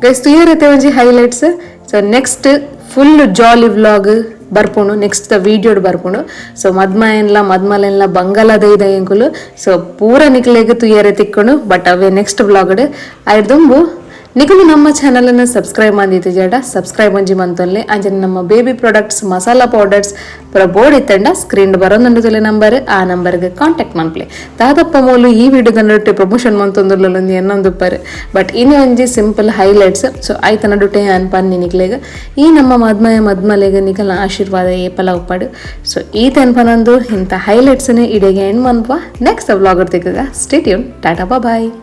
Guys ತುಯರತೆ ಒಂಜಿ highlights. So next full jolly vlog ಬರ್ಪುಂಡು, next the ವಿಡಿಯೋಡ್ ಬರ್ಪುಂಡು. So ಮದ್ಮಯನ್ಲ ಮದ್ಮಲೆನ್ಲ ಬಂಗಾಲದ ಇದೆ ಎಂಕುಲು. ಸೊ ಪೂರ ನಿಕ್ಲೆಗ್ ತುಯರೆ ತಿಕ್ಕೊಂಡು, ಬಟ್ ಅವೇ ನೆಕ್ಸ್ಟ್ ವ್ಲಾಗ್ ಐರ್ದುಂಬು ನಿಕುಲು ನಮ್ಮ ಚಾನಲ್ ಅನ್ನು ಸಬ್ಸ್ಕ್ರೈಬ್ ಮಂದಿತ್ತು ಜಡ ಸಬ್ಸ್ಕ್ರೈಬ್ ಒಂಜಿ ಮಂತೊಲ್ಲೆ. ಅಂಚನೆ ನಮ್ಮ baby products, masala powders, ಪೂರ ಬೋರ್ಡ್ ಇತ್ತಂಡ ಸ್ಕ್ರೀನ್ ಬರೋದುಂಡು ತುಲೆ ನಂಬರ್, ಆ ನಂಬರ್ಗೆ ಕಾಂಟ್ಯಾಕ್ಟ್ ಮನ್ಪ್ಲೆ. ದಾದಪ್ಪ ಮೂಲು ಈ ವಿಡಿಯೋದ ನಡುಟೆ ಪ್ರಮೋಷನ್ ಮಂತೊಂದುಲ್ಲೊಂದು ಎನ್ನೊಂದುಪ್ಪರು. ಬಟ್ ಇನಿ ಒಂಜಿ ಸಿಂಪಲ್ ಹೈಲೈಟ್ಸ್. ಸೊ ಐತ ನಡುಟೆ ಅನ್ ಪನ್ನಿ ನಿಕ್ಲೆಗ್, ಈ ನಮ್ಮ ಮದ್ಮಯ ಮದ್ಮಲೆಗ್ ನಿಕಲ್ನ ಆಶೀರ್ವಾದ ಏಪಲ ಉಪ್ಪಡು. ಸೊ ಈ ಪನೊಂದು ಇಂಥ ಹೈಲೈಟ್ಸ್ ಇಡೆಗೆ ಎಂಡ್ ಮನ್ಪ. ನೆಕ್ಸ್ಟ್ ವ್ಲಾಗ್ ತಿಕ್ಕಗ. Stay tune, tata, bye.